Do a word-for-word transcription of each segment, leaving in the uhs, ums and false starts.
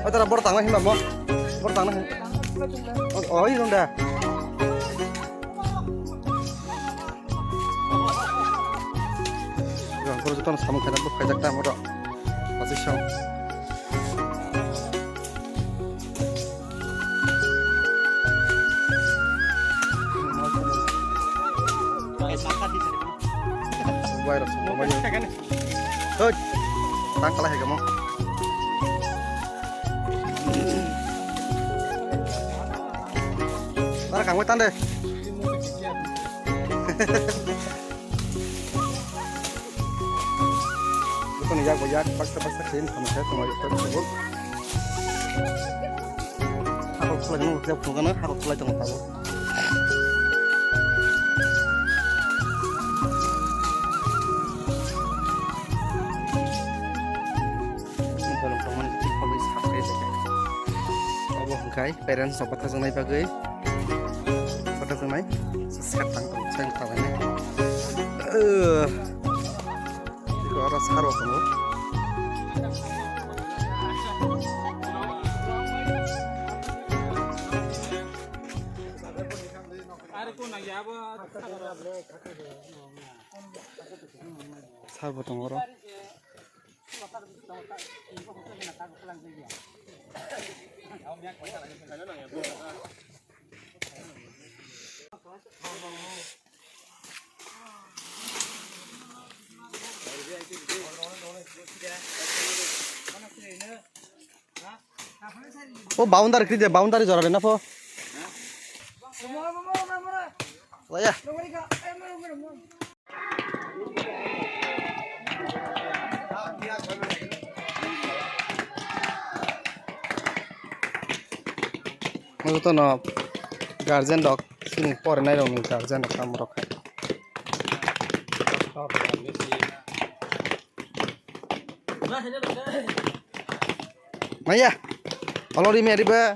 Tara bor tangna himba mo. Bor tangna hin. Oh, oh, ini dong dah. Yang perlu kita sama kita buka jak tamu dok. Masih song. Wai rok song. Hoi. Tang kala hai kamu. Tara kangwi tande. Bukan yak bo yak, paksa paksa khain sama saya sama itu sebut. Hakok khlai no kya phunga na, hakok khlai tong tabo. Bolong tongmani khe khoroknwi subscribe rwkha. Obo hwnkhe parents rok bwthajaknai bagwi bwthajaknai subscribe tang tong chang tong nai. Iko oro saro tongo. Sabo tongo oro. O boundary kri de, boundary jora de na pho. Laya. Jotono guardian rok, chini porinai rokni guardian rok tamo rok hai. Maya, olori meri ba.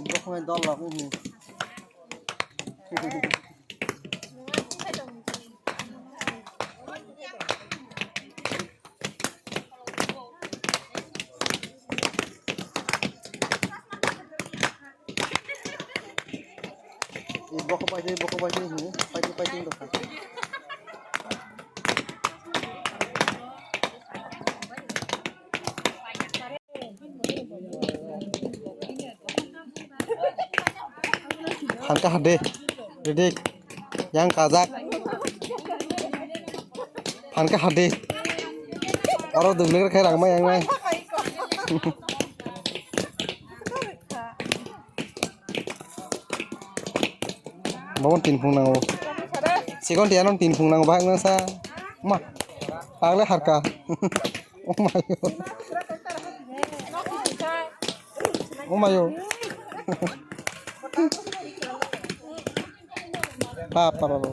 Bokong dol rok, hmm. Bokong paisai, bokong paisai, hmm, paisai, paisai, dokha. Phan kaham de, Ridik. Yang kajak. Phan kaham de. Oro dum lekar khai rang mai yang mai. Bawon tin phung nango. Sikon tiyanon tin phung nango bahak nang sa. Ma. Pagle harka. Oh my God. Oh my God. Papa, papa.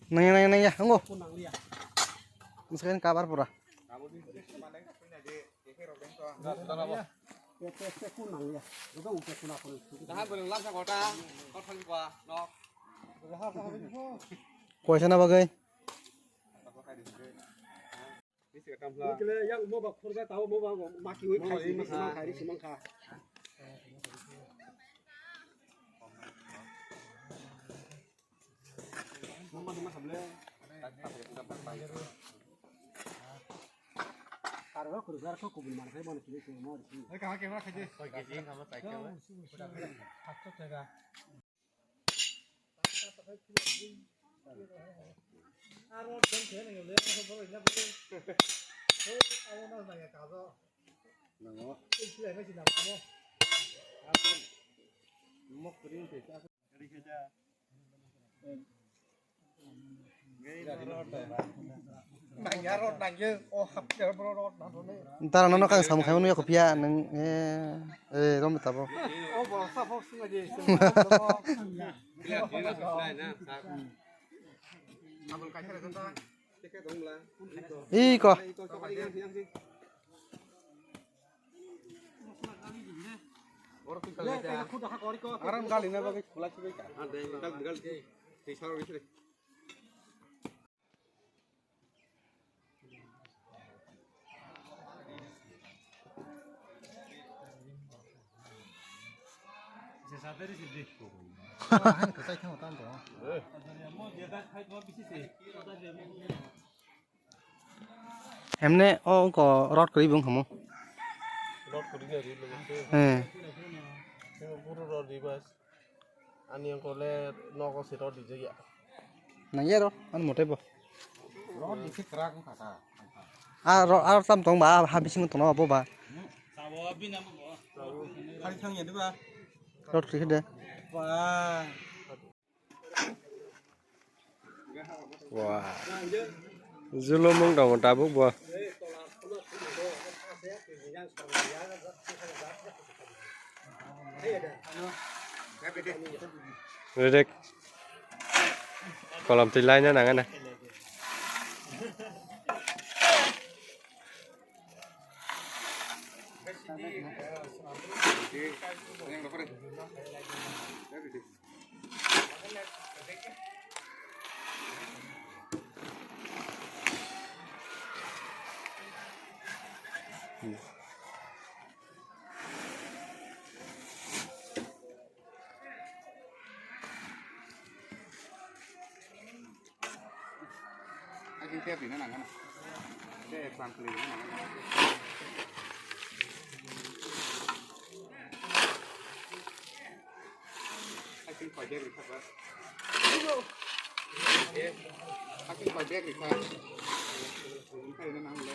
Nangya, nangya, nangya, hango. Misalkan kabar pura. Koisa na bagwi? Dara nono kang samung khaimano yako phiya nang, eh, eh, rom tabo. Iko. Hemne o wngkha rot kwrwi bo wngkha mo. Rot kwrwi na ri logo se. Eh. Guru rot ri bas. Ani wngkha le nogo se rot rijak ya. Nang ya rot, ani mote bo. Rot ri se kwrak wngkha ta. A rot, a rot tam tong ba, ha bising tong ba bo ba. Khali thang ya de ba. Rot kwrwi de. Ba. Wah. Zulumung dong tabuk bo. Redek. Kolam twi laina nangana. Haikhe tep rina nangana. Tep sample rina nangana. Haikhe koi bag rikha ba. Haikhe koi bag rikha. Rina nangana.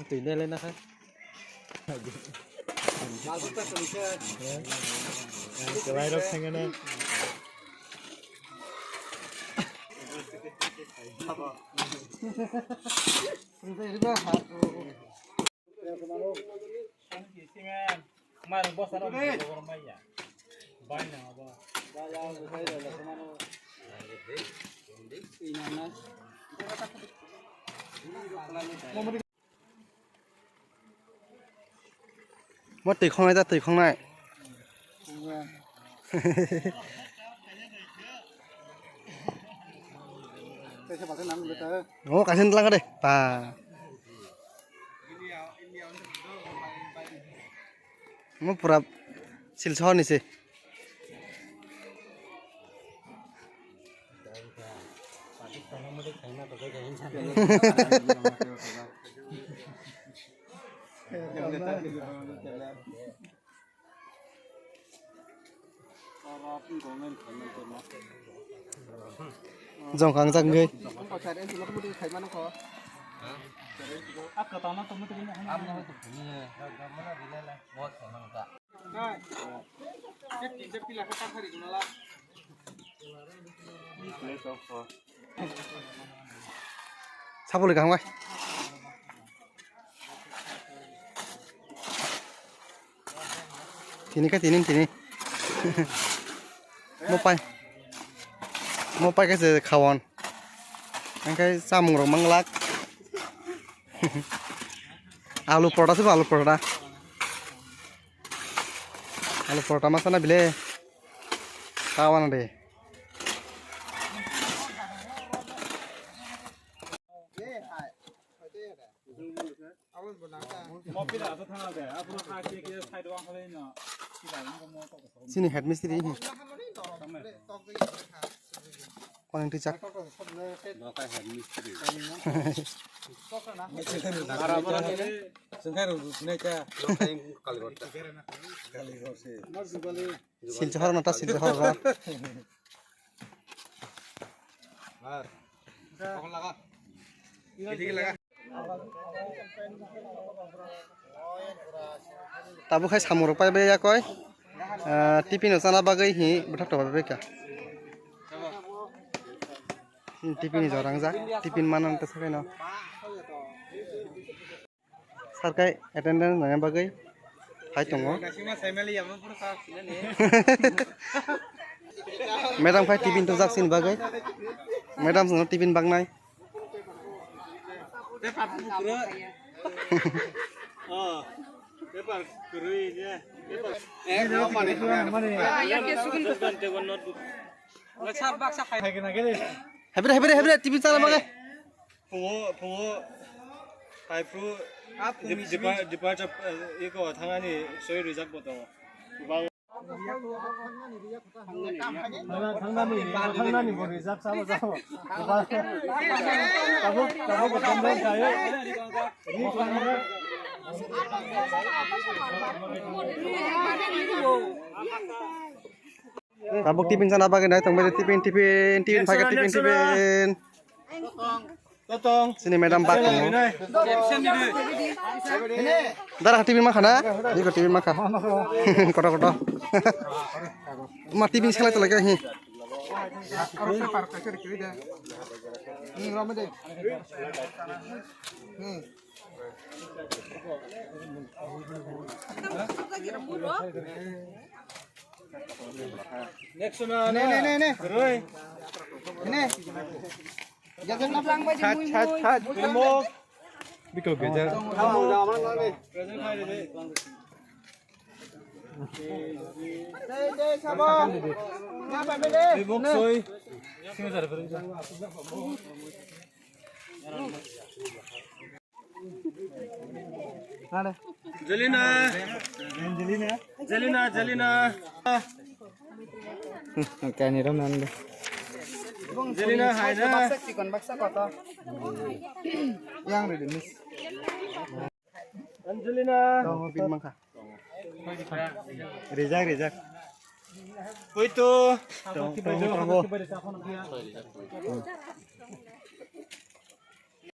Twi nai lai na kha. Ang kwlai rok thangana. Mo twi khongnai da, twi khongnai. O kaisa tlang de. Ba. Mo pura Silchar ni se. Jong kang jang gei. Thapoli kaham bai. Tini khe tini tini. Mopai. Mopai khe se khawon. Angkhe chamung rok manglak. Alu porota se alu porota. Alu porota masana bile. Kawan de. Chini head mistri. Kono twi chak. Silchar na ta Silchar. Tabuk hai samung rok pai bai ya koi. Ah, tiffin no chana bagwi hi bwthak toba bai ka. Hmm, tiffin ni jorang jak, tiffin manan ta sakai no. Sarkai attendance nangna bagwi hai tongo. Madam phai tiffin tubujak sini bagwi. Madam songno tiffin baknai. Paper kwrwi. Oh, paper kwrwi je. Paper. Habire, habire, habire, tiffin chana bagwi. Phungo, phungo, hai phru, dep-, depar-, departure, eh, iko thangani soi rijak bo tongo. Bang- Thangna-, thangnani, thangnani bo rijak sabo, sabo. Tabuk, tabuk, tabuk, tabuk, tabuk. Tabuk tiffin chana bagwi nai tong bai tiffin, tiffin, tiffin, pakai tiffin, tiffin. Totong. Sini madam bak tongo. Dara tiffin ma khana? Iko tiffin ma kha. Koto koto. Ma tiffin selai tolai ka hi. Next na, ne, ne, ne, ne. Roi. Ne. Jajan na plang ba je mui, mui. Biko bejar. Dei, dei, sabo. Na ba bele. Bok soi. Jelina. Jelina. Jelina, jelina. Kani rom nang de. Jelina, hai na. Baksa chikon, baksa koto. Yang ready, miss. Angelina. Dong, pin mangkha. Rijak, rijak. Koi to. Tong, tong, tong.